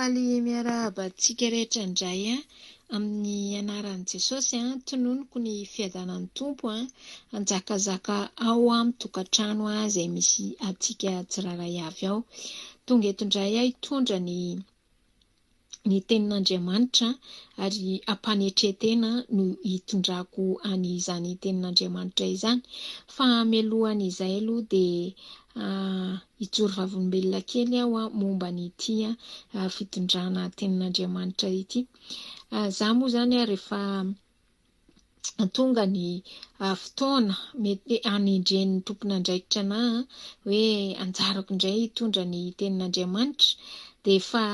Faly miarahaba antsika rehetra indray amin'ny anaran'i Jesosy. Tononiko ny fiadanan'ny Tompo hanjakazaka ao amin'ny tokantrano izay misy antsika tsirairay avy ao. Tonga eto indray aho hitondra ny ny tenin'Andriamanitra ary am-panetren-tena no hitondrako an'izany tenin'Andriamanitra izany. Fa mialohan'izay aloha dia hijoro vavolombelona kely aho momba an'ity fitondrana tenin'Andriamanitra ity. Za moa izany rehefa tonga ny fotoana mety hanendren'ny tompon'andraikitra anà hoe anjarako indray hitondra ny tenin'Andriamanitra dia efa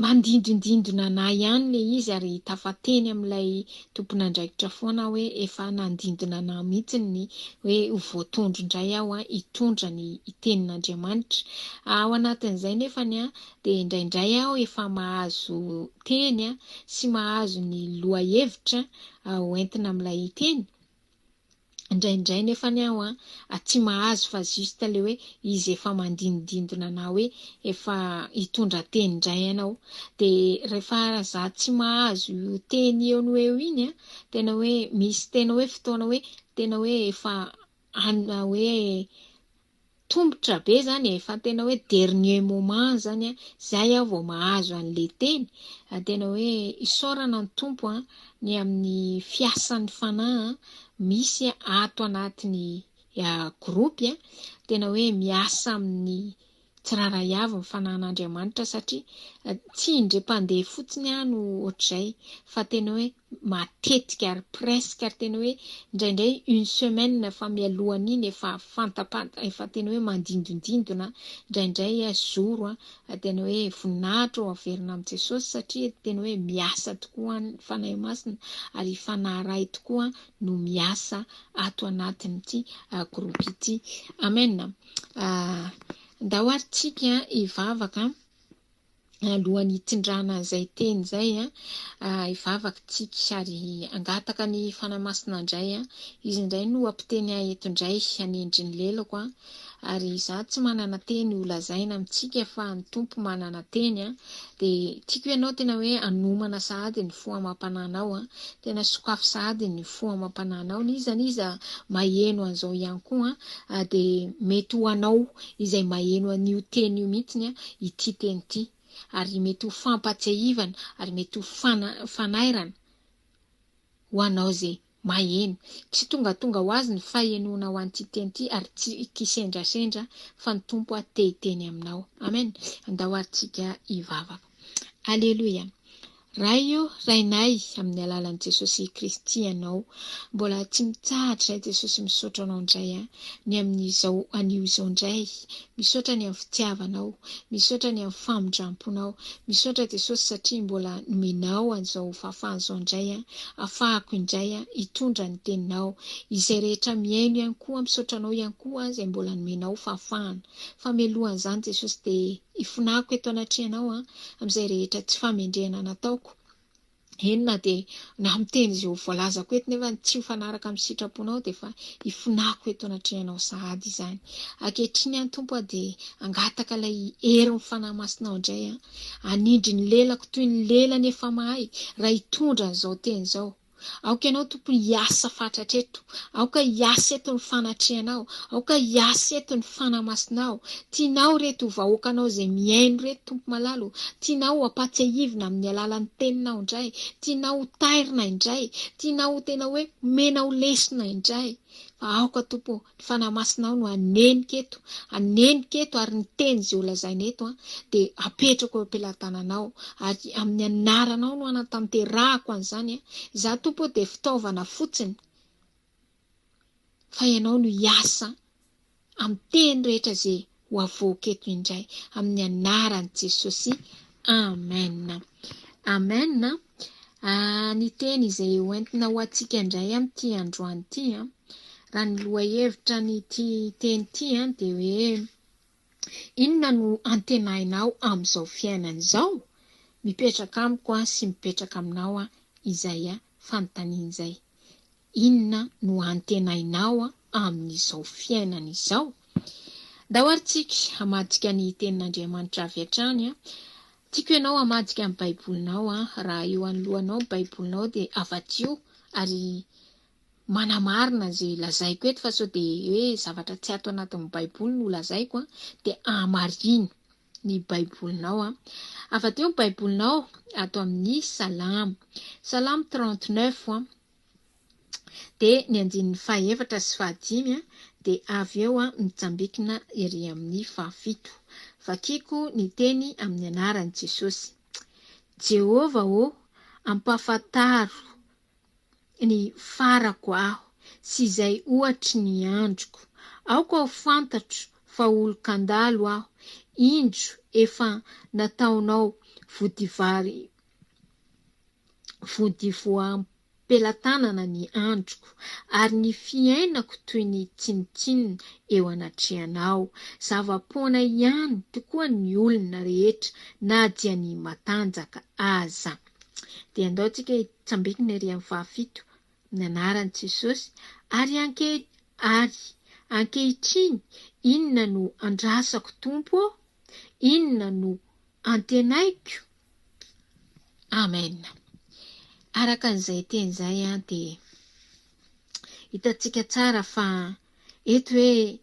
mandindondindona anà ihany ilay izy ary tafateny amin'ilay tompon'andraikitra foana aho hoe efa nandindona anà mihitsy ny hoe ho voatondro indray aho hitondra ny tenin'Andriamanitra. Ao anatin'izay nefany dia indraindray aho efa mahazo teny sy mahazo ny lohahevitra ho entina amin'ilay teny, indraindray nefany aho tsy mahazo fa juste ilay hoe izy efa mandinodindona anah hoe efa hitondra teny indray ianao, dia rehefa za tsy mahazo io teny eo no eo iny an, tena hoe misy tena hoe fotoana hoe tena hoe efa hoe Tombotra be zany e, efa tena hoe dernier moment zany an, zay aho vao mahazo an'le teny, tena hoe isaorana ny Tompo an, ny amin'ny fiasan'ny Fanahy an, misy ato anatin'ny groupe an, tena hoe miasa amin'ny tsirairay avy ny Fanahin'Andriamanitra satria tsy indray mpandeha fotsiny aho no ohatr'izay fa tena hoe matetika ary presque ary tena hoe indraindray une semaine efa mialohan'iny efa fantapanta efa tena hoe mandindondindona indraindray zoro a tena hoe voninahitra ho averina amin'i Jesosy satria tena hoe miasa tokoa ny Fanahy Masina ary Fanahy Ray tokoa no miasa ato anatin'ity groupe ity. Amen. Ndao ary tsika hivavaka alohan'ny hitondrana an'izay teny izay, hivavaka tsika ary hangataka ny Fanahy Masina indray. Izy indray no hampiteny ahy eto indray hanendry ny lelako. Ary izaho tsy manana teny ho lazaina amintsika fa ny Tompo manana teny. Dia tiako ianao tena hoe hanomana sahady ny fo amam-panahinao. Tena sokafy sahady ny fo amam-panahinao. N'iza n'iza maheno an'izao ihany koa dia mety ho anao izay maheno an'io teny io mihitsiny ity teny ity. Ary mety ho fampatsiahivana ary mety ho fanairana ho anao izay maheno. Tsy tongatonga ho azy ny fahenoanao an'ity teny ity ary tsy kisendrasendra fa ny Tompo te hiteny aminao. Amen. Andao ary tsika hivavaka. Aleloia. Ray o, Rainay, amin'ny alalan'i Jesosy Kristy Ianao. Mbola tsy mitsahatra izahay Jesosy misaotra Anao indray an, ny amin'izao anio izao indray. Misaotra ny amin'ny fitiavanao. Misaotra ny amin'ny famindramponao. Misaotra Jesosy satria mbola nomenao an'izao fahafahana izao indray an, afahako indray an, hitondra ny teninao. Izay rehetra mihaino ihany koa, misaotra Anao ihany koa izay mbola nomenao fahafahana. Fa mialohan'izany Jesosy dia ifonako eto anatrehanao an, amin'izay rehetra tsy fahamendrehana nataoko, eny na dia na miteny izay ho voalazako eto nefa tsy mifanaraka amin'ny sitraponao dia efa ifonako eto anatrehanao sahady izany. Ankehitriny aho Tompo aho dia hangataka ilay herin'ny Fanahy Masinao indray an, hanindry ny lelako toy ny lelany efa mahay raha hitondra an'izao teny izao. Aoka Ianao Tompo hiasa fatratra eto. Aoka hiasa eto ny fanatrehanao. Aoka hiasa eto ny Fanahy Masinao. Tianao ireto vahoakanao izay mihaino ireto Tompo malala o. Tianao ho ampatsiahivina amin'ny alalan'ny Teninao indray. Tianao ho tairina indray. Tianao ho tena hoe omenao lesona indray. Fa aoka Tompo o, ny Fanahy Masinao no hanenika eto, hanenika eto ary ny teny izay ho lazaina eto an, dia apetrako eo am-pelatananao ary amin'ny anaranao no hanatanterahako an'izany an. Izaho Tompo o dia fitaovana fotsiny fa Ianao no hiasa amin'ny teny rehetra izay ho avoaka eto indray amin'ny anaran'i Jesosy. Amen. Amen. Ah, ny teny izay ho entina ho antsika indray amin'ity androany ity, raha ny lohahevitra an'ity teny ity dia hoe inona no antenainao amin'izao fiainana izao? Mipetraka amiko sy mipetraka aminao izay fanontaniana izay. Inona no antenainao amin'izao fiainana izao? Ndao ary tsika hamadika ny tenin'Andriamanitra avy hatrany. Tiako ianao hamadika ny Baibolinao an. Raha eo anoloanao ny Baibolinao dia avadio ary manamarina izay lazaiko eto fa sao dia hoe zavatra tsy ato anatin'ny Baiboly no lazaiko an, dia ahamarino ny Baibolinao an. Avadio ny Baibolinao ato amin'ny Salamo. Salamo 39 an. Dia ny andininy fahefatra sy fahadimy dia avy eo mitsambikina ery amin'ny fahafito. Vakiko ny teny amin'ny anaran'i Jesosy. Jehovah ô, ampahafantaro ny farako aho sy izay ohatry ny androko. Aoka ho fantatro fa olon-kandalo aho. Indro efa nataonao vodivary vodivoam-pelatanana ny androko, ary ny fiainako toy ny tsinontsinona eo anatrehanao. Zava-poana ihany tokoa ny olona rehetra, na dia ny matanjaka aza. Dia andao tsika hitsambikina ery amin'ny fahafito, amin'ny anaran'i Jesosy, ary anke, ary ankehitriny inona no andrasako Tompo ô? Inona no antenaiko? Amen. Araka an'izay teny izay dia hitantsika tsara fa eto hoe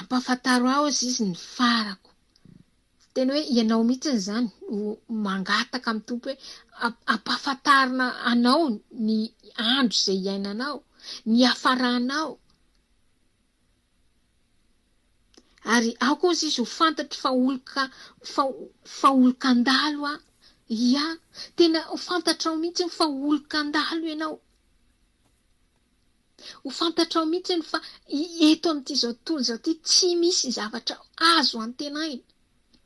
ampahafantaro ahy hozy izy ny farako. Tena hoe ianao mihitsy izany no mangataka amin'ny Tompo hoe ampahafantarina anao ny andro izay iainanao, ny hiafaranao. Ary aoka hozy izy ho fantatro fa olon-ka fa fa olon-kandalo aho. Ia, tena ho fantatrao mihitsy fa olon-kandalo ianao. Ho fantatrao mihitsy fa eto amin'ity izao tontolo izao ity tsy misy zavatra azo antenaina.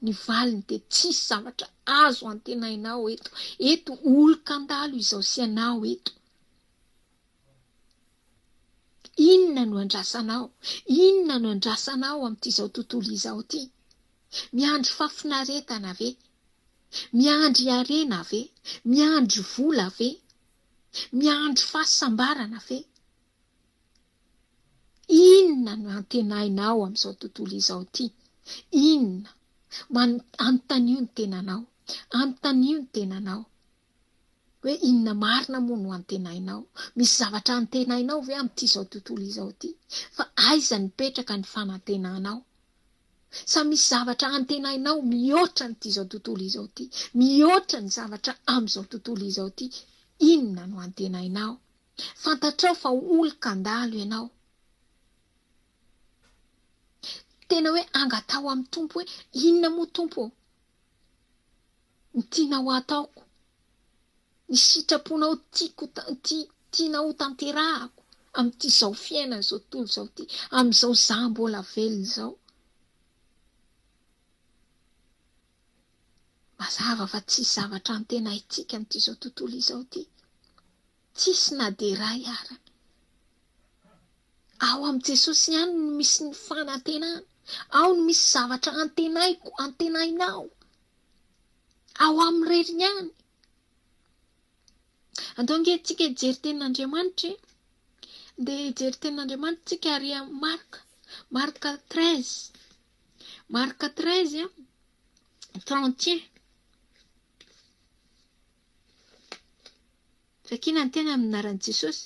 Ny valiny dia tsisy zavatra azo antenainao eto. Eto olon-kandalo izao sy ianao eto. Inona no andrasanao? Inona no andrasanao amin'ity izao tontolo izao ity? Miandry fahafinaretana ve? Miandry harena ve? Miandry vola ve? Miandry fahasambarana ve? Inona no antenainao amin'izao tontolo izao ity? Inona? Anontanio ny tenanao. Anontanio ny tenanao. Hoe inona marina moa no antenainao? Misy zavatra antenainao ve amin'ity izao tontolo izao ity? Fa aiza nipetraka ny fanantenanao? Sa misy zavatra antenainao mihoatra an'ity izao tontolo izao ity? Mihoatra ny zavatra amin'izao tontolo izao ity? Inona no antenainao? Fantatrao fa olon-kandalo ianao. Tena hoe angataho amin'ny Tompo hoe inona moa Tompo ô? Ny tianao hataoko, ny sitraponao tiako tianao ho tanterahako amin'ity izao fiainana izao tontolo izao ity, amin'izao izaho mbola velona izao. Mazava fa tsisy zavatra antenaintsika amin'ity izao tontolo izao ity. Tsisy na dia iray ara. Ao amin'i Jesosy ihany no misy ny fanantenana. Ao no misy zavatra antenaiko, antenainao. Ao aminy irery ihany. Andao ange tsika hijery tenin'Andriamanitra e. Dia hijery tenin'Andriamanitra tsika ary amin'ny Marka. Marka 13. Marka 13, 31. Vakina ny teny amin'ny anaran'i Jesosy.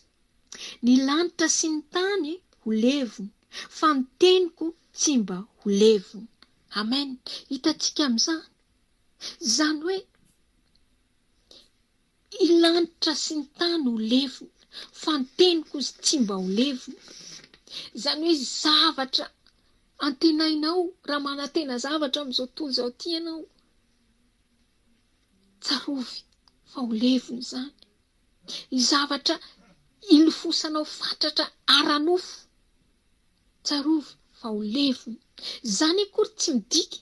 Ny lanitra sy ny tany ho levona, fa ny teniko tsy mba ho levona. Amen. Hitantsika amin'izany. Izany hoe ny lanitra sy ny tany ho levona, fa ny teniko izy tsy mba ho levona. Izany hoe zavatra antenainao raha manantena zavatra amin'izao tontolo izao ity ianao. Tsarovy fa ho levona izany. Ny zavatra ilofosanao fatratra ara-nofo, tsarovy fa ho levona. Izany akory tsy midika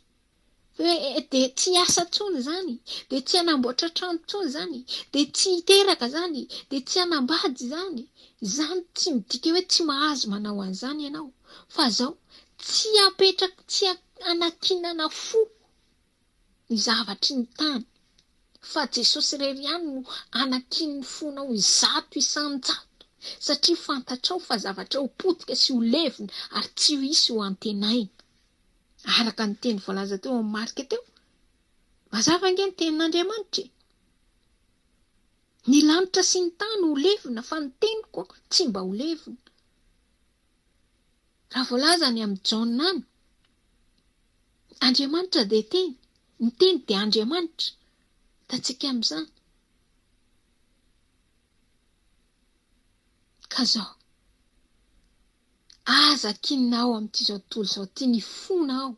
hoe dia tsy hiasa intsony izany, dia tsy hanamboatra trano intsony izany, dia tsy hiteraka izany, dia tsy hanambady izany. Izany tsy midika hoe tsy mahazo manao an'izany ianao. Fa izao, tsy hapetraka, tsy hanankinana fo ny zavatry ny tany fa Jesosy irery ihany no anakian'ny fonao 100% satria fantatrao fa zavatra ho potika sy ho levona ary tsy ho hisy ho antenaina araka ny teny voalaza teo amin'ny marika teo. Mazava ange ny tenin'Andriamanitra e! Ny lanitra sy ny tany ho levona fa ny teniko tsy mba ho levona. Raha voalaza any amin'i Jaona any, Andriamanitra dia teny, ny teny dia Andriamanitra. Hitantsika amin'izany. Ka zao, aza kininao amin'ity izao tontolo izao ity ny fonao,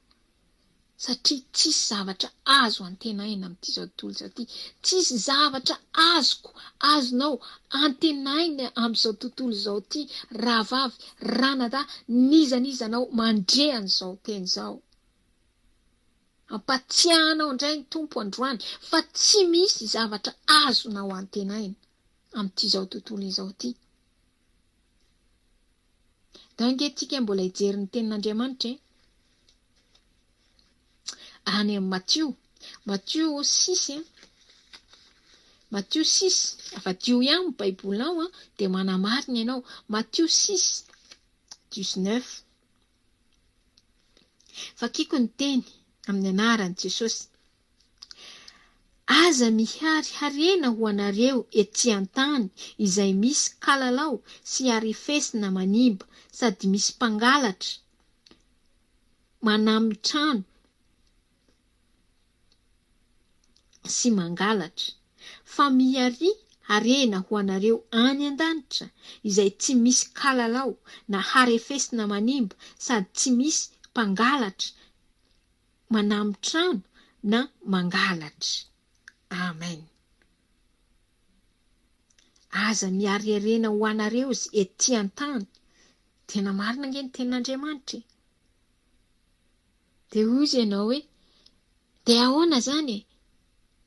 satria tsisy zavatra azo antenaina amin'ity izao tontolo izao ity. Tsisy zavatra azoko, azonao antenaina amin'izao tontolo izao ity, rahavavy, ranadahy, n'iza n'iza anao mandre an'izao teny izao. Ampatsiahanao indray ny Tompo androany fa tsy misy zavatra azonao antenaina amin'ity izao tontolo izao ity. Ndao ange tsika mbola hijery ny tenin'Andriamanitra e. Any amin'ny Matio, Matio six a. Matio six, avadio ihany ny baibolinao a, dia manamarina ianao. Matio six, dix-neuf. Vakiko ny teny amin'ny anaran'i Jesosy. Aza mihary harena ho anareo ety an-tany izay misy kalalao sy arifesina manimba sady misy mpangalatra manamy trano sy mangalatra, fa miharia harena ho anareo any an-danitra izay tsy misy kalalao na harefesina manimba sady tsy misy mpangalatra manamy trano na mangalatra. Amen. Aza miariarena ho anareo zy ety an-tany. Tena marina ange ny tenin'Andriamanitra e. Dia hoy izy ianao hoe, dia ahoana izany e?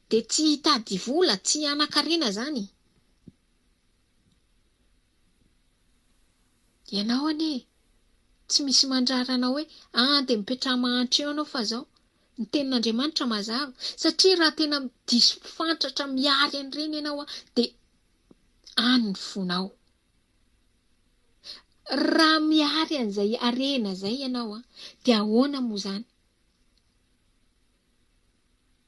Dia tsy hitady vola, tsy hanan-karena izany e? Ianao anie tsy misy mandrara anao hoe ah dia mipetraha mahantra eo ianao fa zao. Ny tenin'Andriamanitra mazava. Satria raha tena diso fatratra mihary an'ireny ianao dia any ny fonao. Raha mihary an'izay harena izay ianao dia ahoana moa izany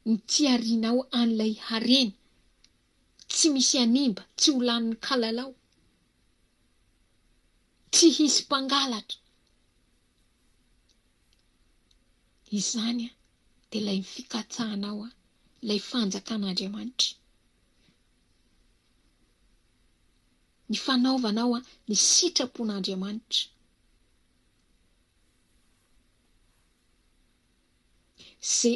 ny tsy harianao an'ilay harena tsy misy hanimba, tsy ho lanin'ny kalalao. Tsy hisy mpangalatra. Izany dia ilay fikatsahanao ilay fanjakan'Andriamanitra. Ny fanaovanao ny sitrapon'Andriamanitra. Ze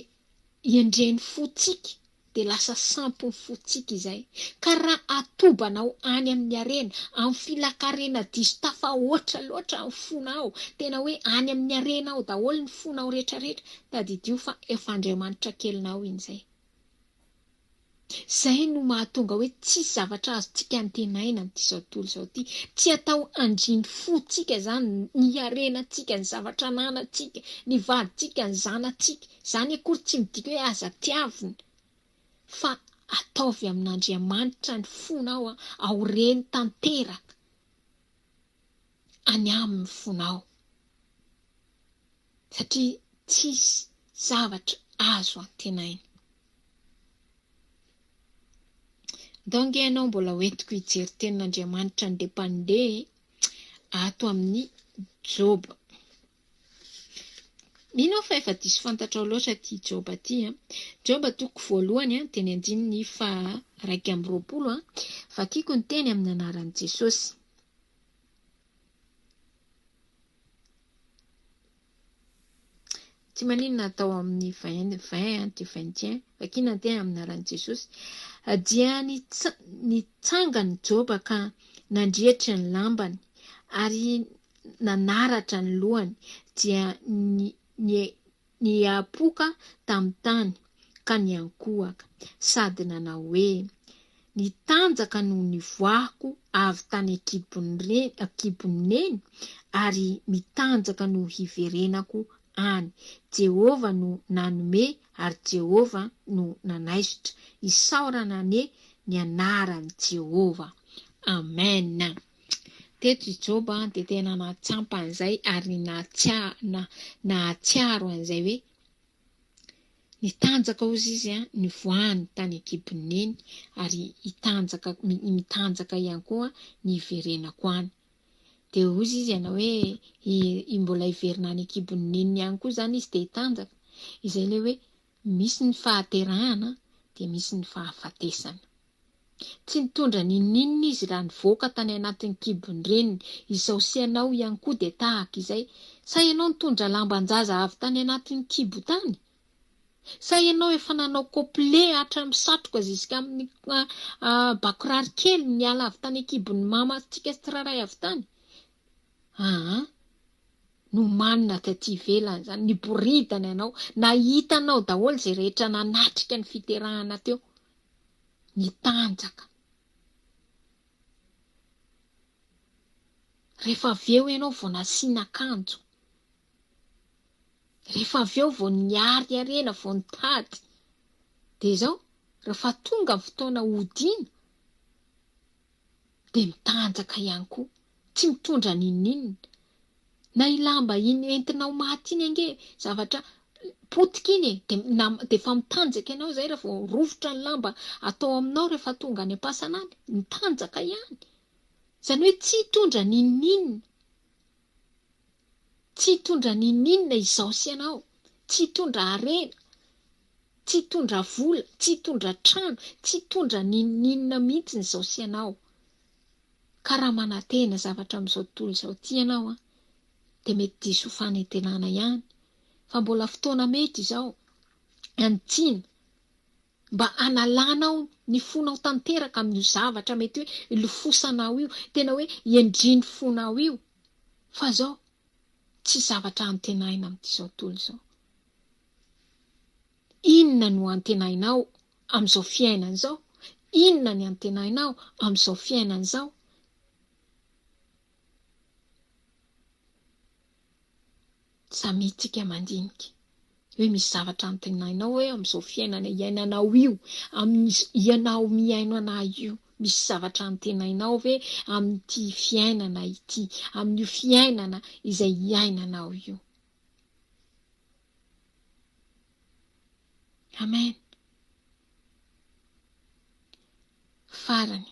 endren'ny fontsika dia lasa sampin'ny fontsika izay. Ka raha atobanao any amin'ny harena, amin'ny filan-karena diso tafahoatra loatra ny fonao, tena hoe any amin'ny harena ao daholo ny fonao rehetrarehetra, tadidio fa efa Andriamanitra kelinao iny izay. Izay no mahatonga hoe tsisy zavatra azontsika antenaina amin'ity izao tontolo izao ity. Tsy atao andrin'ny fontsika izany ny harenantsika, ny zavatra ananantsika, ny vadintsika, ny zanatsika. Izany akory tsy midika hoe aza tiavina fa ataovy amin'Andriamanitra ny fonao, aoreno tanteraka any aminy ny fonao. Satria tsisy zavatra azo antenaina. Ndao ange ianao mbola hoentiko hijery tenin'Andriamanitra andeha mpandeha ato amin'ny Joba. Mino aho fa efa diso fantatrao loatra ity Joba ity. Joba toko voalohany teny andininy faha 21. Vakiko ny teny amin'ny anaran'i Jesosy. Tsy maninona atao amin'ny vingt, vingt dia vingt et un, vakina ny teny amin'ny anaran'i Jesosy. Dia nitsangana Joba ka nandriatra ny lambany ary nanaratra ny lohany, dia niapoka tamin'ny tany ka niankohoka, sady nanao hoe, Nitanjaka no nivoahako avy tany an-kibon'ny neny, ary mitanjaka no hiverenako any. Jehovah no nanome ary Jehovah no nanaisotra. Isaorana anie ny anaran'i Jehovah. Amen. Teto i Joba dia tena nahatsampa an'izay ary nahatsiaro an'izay hoe. Nitanjaka hozy izy an, nivoahany tany an-kibon'i Neny ary hitanjaka, mitanjaka ihany koa ny hiverenako any. Dia hozy izy hanao hoe i mbola hiverina any an-kibon'i Neny ihany koa izany izy dia hitanjaka. Izay ilay hoe misy ny fahaterahana dia misy ny fahafatesana. Tsy nitondra n'inon'inona izy raha nivoaka tany anatin'ny kibon'ny reniny. Izao sy ianao ihany koa dia tahaka izay. Sa ianao nitondra lamban-jaza avy tany anatin'ny kibo tany? Sa ianao efa nanao complet hatramin'ny satroka ziskamin'ny bakiraro kely niala avy tany an-kibon'ny mamantsika tsirairay avy tany? Aa. Nomanina taty ivelany izany, niboridana ianao, nahita anao daholo izay rehetra nanatrika ny fiterahana teo. Nitanjaka. Rehefa avy eo ianao vao nasiana akanjo. Rehefa avy eo vao niariariana, vao nitady. Dia izao, rehefa tonga ny fotoana hodiana, dia mitanjaka ihany koa, tsy mitondra n'inon'inona. Na i lamba iny entinao maty iny ange zavatra potika iny e, dia na dia efa mitanjaka ianao izay raha vao rovitra ny lamba atao aminao rehefa tonga any am-pasana any, mitanjaka ihany. Izany hoe tsy hitondra n'inon'inona. Tsy hitondra n'inon'inona izaho sy ianao, tsy hitondra harena, tsy hitondra vola, tsy hitondra trano, tsy hitondra n'inon'inona mihitsy izaho sy ianao. Ka raha manantena zavatra amin'izao tontolo izao ity ianao an, dia mety diso fanantenana ihany, fa mbola fotoana mety izao hanitsiana mba hanalanao ny fonao tanteraka amin'io zavatra mety hoe ilofosanao io, tena hoe iendrian'ny fonao io, fa zao tsy zavatra antenaina amin'izao tontolo izao. Inona no antenainao amin'izao fiainana izao? Inona ny antenainao amin'izao fiainana izao? Samia tsika mandinika hoe misy zavatra antenainao hoe amin'izao fiainana iainanao io, amin'ny ianao mihaino anah io, misy zavatra antenainao ve amin'ity fiainana ity, amin'io fiainana izay iainanao io? Amen. Farany.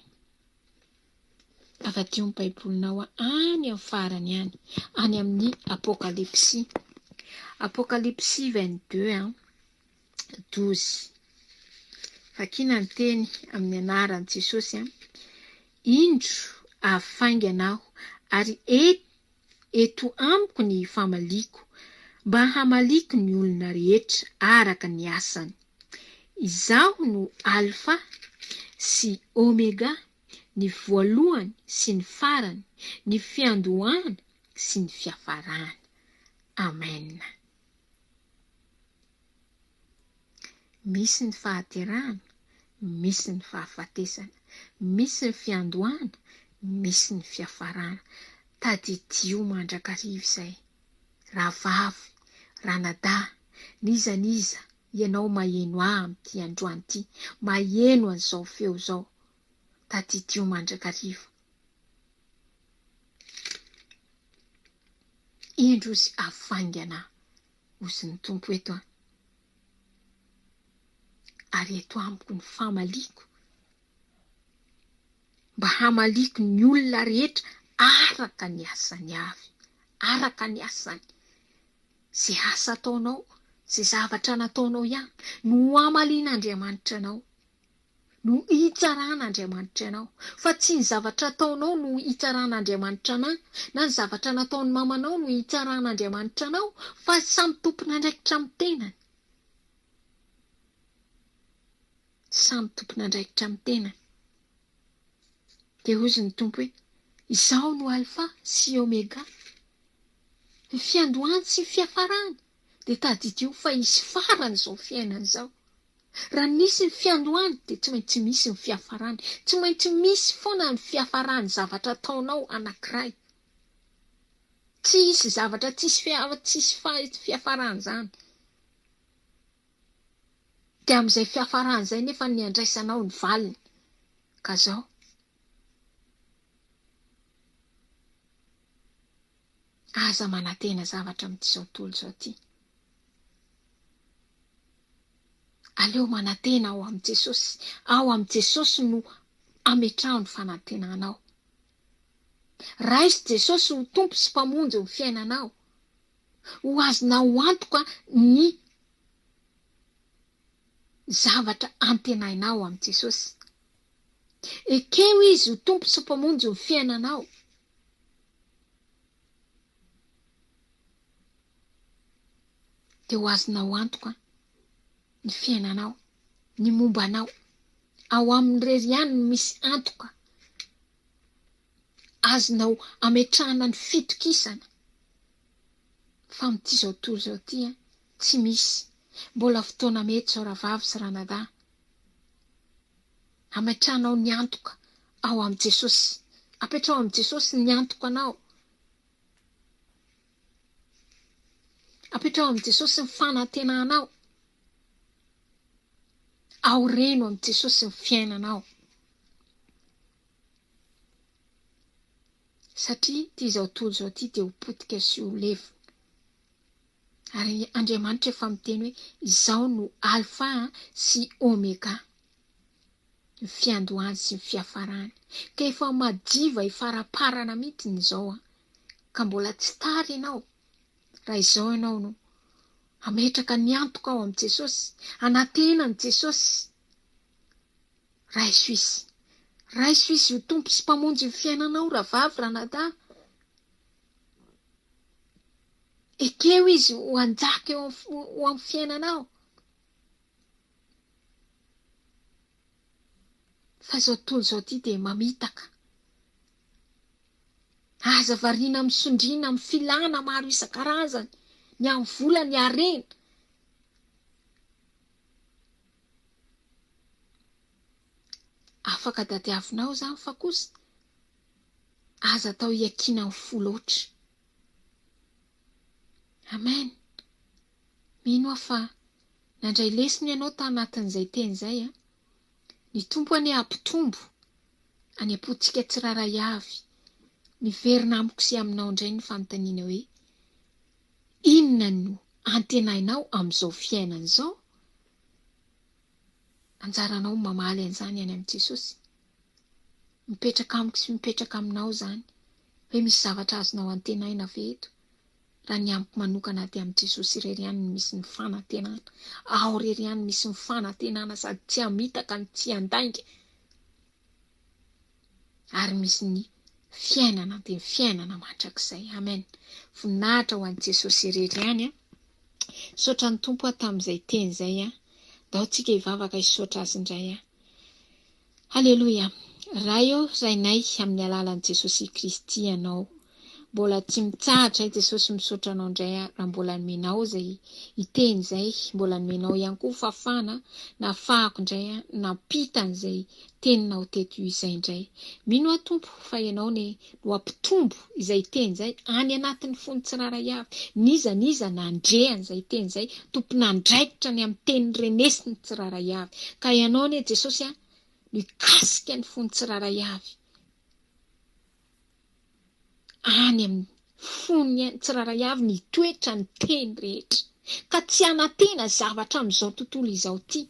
Avadiho ny Baibolinao any amin'ny farany any, any amin'ny Apokalypsy. Apokalypsy 22 an, 12. Vakina ny teny amin'ny anaran'i Jesosy an. Indro avy faingana aho, ary eto amiko ny famaliako, mba hamaliako ny olona rehetra araka ny asany. Izaho no Alfa sy Omega, ny voalohany sy ny farany, ny fiandohana sy ny fiafarana. Amena. Misy ny fahaterahana, misy ny fahafatesana, misy ny fiandohana, misy ny fiafarana. Tadidio mandrakariva izay. Rahavavy, ranadahy, n'iza n'iza ianao maheno ahy amin'ity androany ity, maheno an'izao feo izao, tadidio mandrakariva. Indro izy avy faingana hozy ny Tompo eto an. Ary eto amiko ny famaliako, mba hamaliako ny olona rehetra araka ny asany avy, araka ny asany. Izay asa ataonao, izay zavatra nataonao ihany no hamalian'Andriamanitra anao. no hitsaran'Andriamanitra anao, fa tsy ny zavatra ataonao no hitsaran'Andriamanitra anà, na ny zavatra nataon'ny mamanao no hitsaran'Andriamanitra anao, fa samy tompon'andraikitra amin'ny tenany. Samy tompon'andraikitra amin'ny tenany. Dia hozy ny Tompo hoe, Izaho no Alfa sy Omega, ny fiandohany sy ny fiafarany. Dia tadidio fa hisy farany izao fiainana izao. Raha nisy ny fiandohany dia tsy maintsy misy ny fiafarany. Tsy maintsy misy foana ny fiafaran'ny zavatra ataonao anankiray. Tsy hisy zavatra tsisy tsisy fiafarany izany. Dia amin'izay fiafarany izay nefa ny andraisanao ny valiny. Ka izao. Aza manantena zavatra amin'ity izao tontolo izao ity. Aleo manantena ao amin'i Jesosy. Ao amin'i Jesosy no ametraho ny fanantenanao. Raiso Jesosy ho Tompo sy Mpamonjy ny fiainanao. Ho azonao antoka ny zavatra antenainao amin'i Jesosy. Ekeo Izy ho Tompo sy Mpamonjy ny fiainanao. Dia ho azonao antoka ny fiainanao, ny momba anao. Ao aminy irery ihany no misy antoka azonao ametrahana ny fitokisana. Fa amin'ity izao tontolo izao ity, tsy misy. Mbola fotoana mety izao rahavavy sy ranadahy. Ametrahanao ny antoka ao amin'i Jesosy. Apetraho amin'i Jesosy ny antokanao. Apetraho amin'i Jesosy ny fanantenanao. Aoreno amin'i Jesosy ny fiainanao. Satria ity izao tontolo izao ity dia ho potika sy ho levona. Ary Andriamanitra efa miteny hoe izaho no Alfa sy Omega. Ny fiandohany sy ny fiafarany. Ka efa madiva hifaraparana mihitsy ny izao an. Ka mbola tsy tara ianao raha izao ianao no hametraka ny antoka ao amin'i Jesosy, hanantena an'i Jesosy. Raiso Izy. Raiso Izy ho Tompo sy Mpamonjy ny fiainanao rahavavy, ranadahy. Ekeo Izy ho hanjaka eo amin'ny fiainanao. Fa izao tontolo izao ity dia mamitaka. Aza variana amin'ny sondriana amin'ny filana maro isan-karazany, ny amin'ny vola, ny harena. Afaka tadiavinao izany fa kosa aza atao hiakiana amin'ny fo loatra. Amen. Mino aho fa nandray lesona ianao tanatin'izay teny izay an. Ny Tompo anie hampitombo any am-pontsika tsirairay avy. Miverina amiko sy aminao indray ny fanontaniana hoe, Inona no antenainao amin'izao fiainana izao? Anjaranao ny mamaly an'izany any amin'i Jesosy. Mipetraka amiko sy mipetraka aminao izany hoe misy zavatra azonao antenaina ve eto? Raha ny amiko manokana dia amin'i Jesosy irery ihany no misy ny fanantenana. Ao irery ihany misy ny fanantenana sady tsy hamitaka no tsy handainga. Ary misy ny fiainana dia ny fiainana mandrakizay. Amen. Voninahitra ho an'i Jesosy irery ihany. Misaotra ny Tompo aho tamin'izay teny izay. Ndao tsika hivavaka hisaotra Azy indray. Haleloia! Ray ô, Rainay, amin'ny alalan'i Jesosy Kristy Ianao. Mbola tsy mitsahatra ahy Jesosy misaotra Anao indray aho raha mbola nomenao izay hiteny izay, mbola nomenao ihany koa fahafahana nahafahako indray aho nampita an'izay teninao teto izay indray. Mino aho Tompo fa Ianao ne no hampitombo izay teny izay any anatin'ny fon'ny tsirairay avy. N'iza n'iza nandre an'izay teny izay, tompon'andraikitra ny amin'ny teny renesiny tsirairay avy. Ka Ianao anie Jesosy a, no hikasika ny fon'ny tsirairay avy. Any amin'ny fon'ny tsirairay avy ny hitoetra ny teny rehetra. Ka tsy hanantena zavatra amin'izao tontolo izao ity.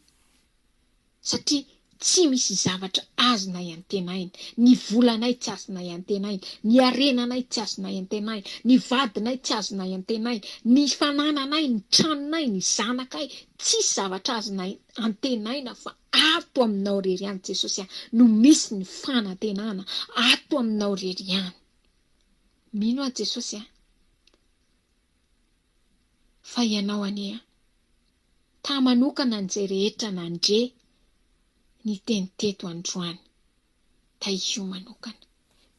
Satria tsy misy zavatra azonay antenaina, ny volanay tsy azonay antenaina, ny harenanay tsy azonay antenaina, ny vadinay tsy azonay antenaina, ny fanananay, ny tranonay, ny zanakay, tsisy zavatra azonay antenaina fa ato aminao rery ihany Jesosy a, no misy ny fanantenana, ato aminao rery ihany. Mino aho Jesosy a, fa ianao anie a. Ka manokana an'izay rehetra nandre ny teny teto androany. Tahio manokana.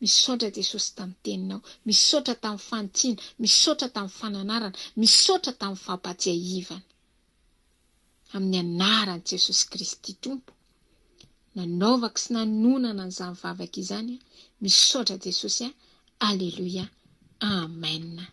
Misaotra Jesosy tamin'ny teninao, misaotra tamin'ny fanitsiana, misaotra tamin'ny fananarana, misaotra tamin'ny fampatsiahivana. Amin'ny anaran'i Jesosy Kristy Tompo, nanaovako sy nanonana an'izany vavaka izany, misaotra Jesosy a, Aleloia, Amen.